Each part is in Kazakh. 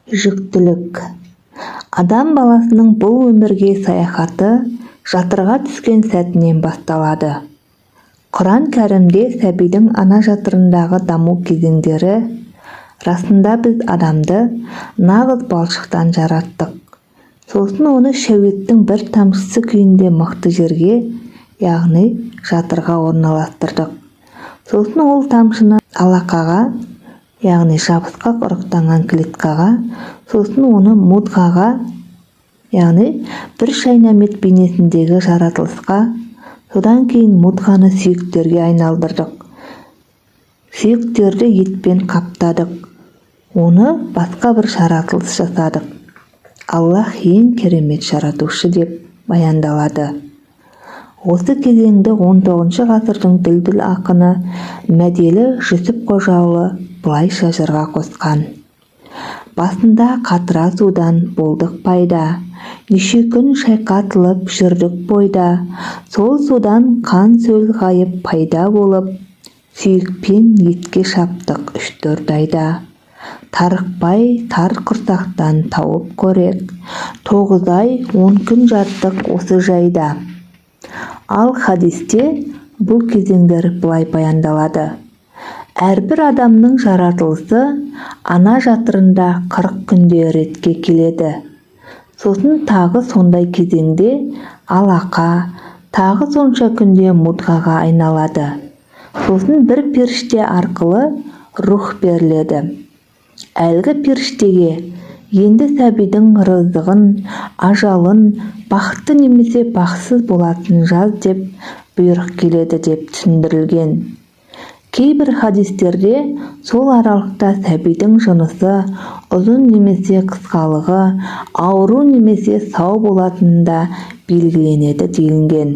Жүктілік. Адам баласының бұл өмірге саяхаты жатырға түскен сәтінен басталады. Құран кәрімде сәбидің ана жатырындағы даму кезеңдері: «Расында, біз адамды нағыз балшықтан жараттық. Сосын оны шәуеттің бір тамшысы күйінде мықты жерге, яғни жатырға орналастырдық. Сосын ол тамшыны алақаға, яғни жабысқақ ұрықтанған клеткаға, сосын оны мудғаға, яғни бір шайнамет бейнесіндегі жаратылысқа, содан кейін мудғаны сүйектерге айналдырдық. Сүйектерді етпен қаптадық. Оны басқа бір жаратылыс жасадық. Аллах ең керемет жаратушы», – деп баяндалады. Осы кезеңді 19 ғасырдың дүлдүл ақыны Мәделі Жүсіпқожаұлы былайша жырға қосқан: «Басында қатыра судан болдық пайда, неше күн шайқатылып жүрдік бойда. Сол судан қан сөл ғайып пайда болып, сүйекпен етке шаптық 3-4 айда. Тарықпай тар құрсақтан тауып қорек, 9 ай 10 күн жаттық осы жайда». Ал хадисте бұл кезеңдер былай баяндалады: «Әрбір адамның жаратылысы ана жатырында 40 күнде ретке келеді. Сосын тағы сондай кезеңде алақа, тағы сонша күнде мудғаға айналады. Сосын бір періште арқылы рух беріледі. Әлгі періштеге: «Енді сәбидің рызығын, ажалын, бақытты немесе бақытсыз болатынын жаз», – деп бұйрық келеді», – деп түсіндірілген. Кейбір хадистерде сол аралықта сәбидің жынысы, ұзын немесе қысқалығы, ауру немесе сау болатыны да белгіленеді делінген.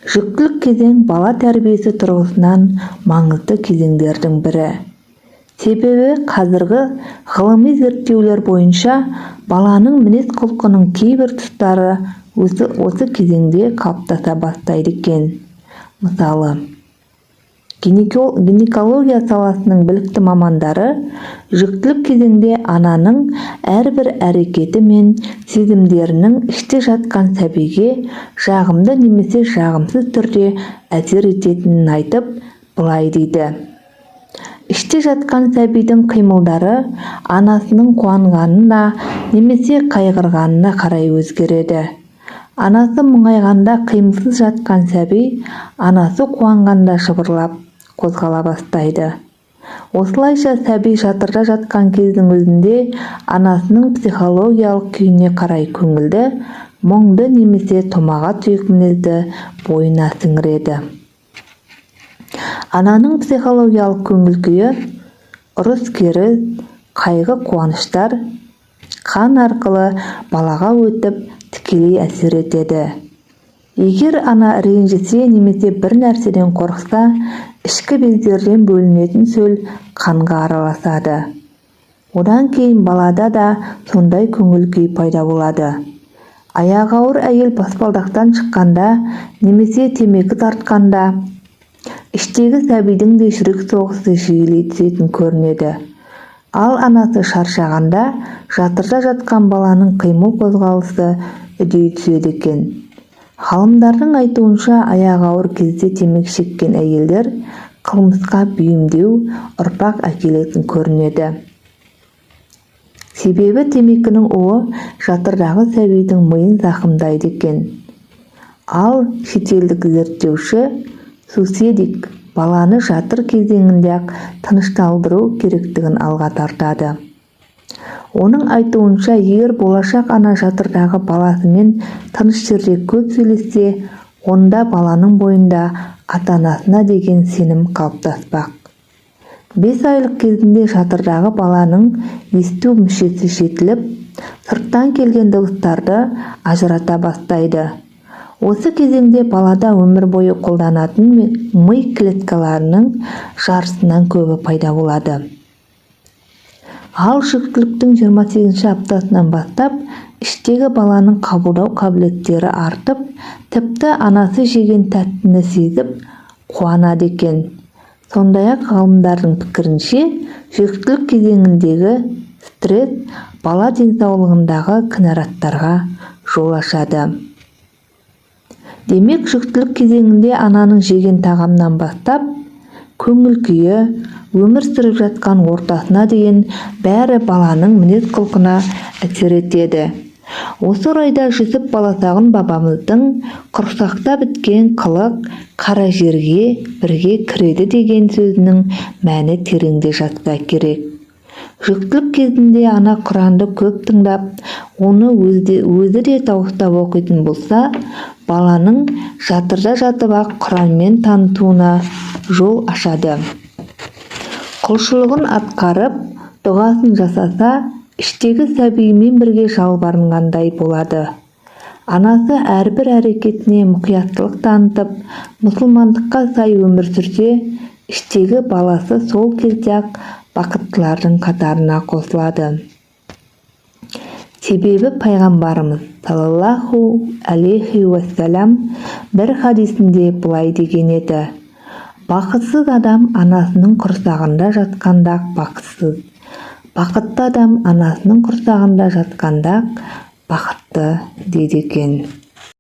Жүктілік кезең бала тәрбиесі тұрғысынан маңызды кезеңдердің бірі. Себебі қазіргі ғылыми зерттеулер бойынша баланың мінез-құлқының кейбір тұстары осы кезеңде қалыптаса бастайды екен. Мысалы, гинекология саласының білікті мамандары жүктілік кезеңде ананың әрбір әрекеті мен сезімдерінің іште жатқан сәбиге жағымды немесе жағымсыз түрде әсер ететінін айтып, былай дейді: «Іште жатқан сәбидің қимылдары анасының қуанғанына немесе қайғырғанына қарай өзгереді. Анасы мұңайғанда қимылсыз жатқан сәби анасы қуанғанда жыбырлап қозғала бастайды. Осылайша, сәби жатырда жатқан кездің өзінде анасының психологиялық күйіне қарай көңілді, мұңды немесе томаға тұйық мінезді бойына сіңіреді. Ананың психологиялық көңіл-күйі, ұрыс-керіс, қайғы-қуаныштар қан арқылы балаға өтіп, тікелей әсер етеді. Егер ана ренжісе немесе бір нәрседен қорықса, ішкі бездерден бөлінетін сөл қанға араласады. Одан кейін балада да сондай көңіл-күй пайда болады. Аяғы ауыр әйел баспалдақтан шыққанда немесе темекі тартқанда, іштегі сәбидің де жүрек соғысы жиілей түсетін көрінеді. Ал анасы шаршағанда, жатырда жатқан баланың қимыл-қозғалысы үдей түседі екен. Ғалымдардың айтуынша, аяғы ауыр кезде темекі шеккен әйелдер қылмысқа бейімдеу ұрпақ әкелетін көрінеді. Себебі темекінің уы жатырдағы сәбидің миын зақымдайды екен. Ал шетелдік зерттеуші Суседик баланы жатыр кезеңінде-ақ тынышталдыру керектігін алға тартады. Оның айтуынша, егер болашақ ана жатырдағы баласымен тыныш жерде көп сөйлессе, онда баланың бойында ата-анасына деген сенім қалыптаспақ. 5 айлық кезінде жатырдағы баланың есту мүшесі жетіліп, сырттан келген дыбыстарды ажырата бастайды. Осы кезеңде балада өмір бойы қолданатын ми клеткаларының жартысынан көбі пайда болады. Ал жүктіліктің 28 аптасынан бастап іштегі баланың қабылдау қабілеттері артып, тіпті анасы жеген тәттіні сезіп, қуанады екен. Сондай-ақ ғалымдардың пікірінше, жүктілік кезеңіндегі Стресс бала денсаулығындағы кінәраттарға жол ашады. Демек, жүктілік кезеңінде ананың жеген тағамнан бастап, көңіл-күйі, өмір сүріп жатқан ортасына дейін бәрі баланың мінез-құлқына әсер етеді. Осы орайда Жүсіп Баласағұн бабамыздың «Құрсақта біткен қылық қара жерге бірге кіреді» деген сөзінің мәні тереңде жатса керек. Жүктілік кезінде ана Құранды көп тыңдап, оны өзі де дауыстап оқитын болса, баланың жатырда жатып-ақ Құранмен танысуына жол ашады. Құлшылығын атқарып, дұғасын жасаса, іштегі сәбиімен бірге жалбарынғандай болады. Анасы әрбір әрекетіне мұқияттылық танытып, мұсылмандыққа сай өмір сүрсе, іштегі баласы сол кезде-ақ бақыттылардың қатарына қосылады. Себебі пайғамбарымыз саллаллаху алейхи уассалам бір хадисінде былай деген еді: «Бақытсыз адам анасының құрсағында жатқанда-ақ бақытсыз, бақытты адам анасының құрсағында жатқанда-ақ бақытты», – дейді екен.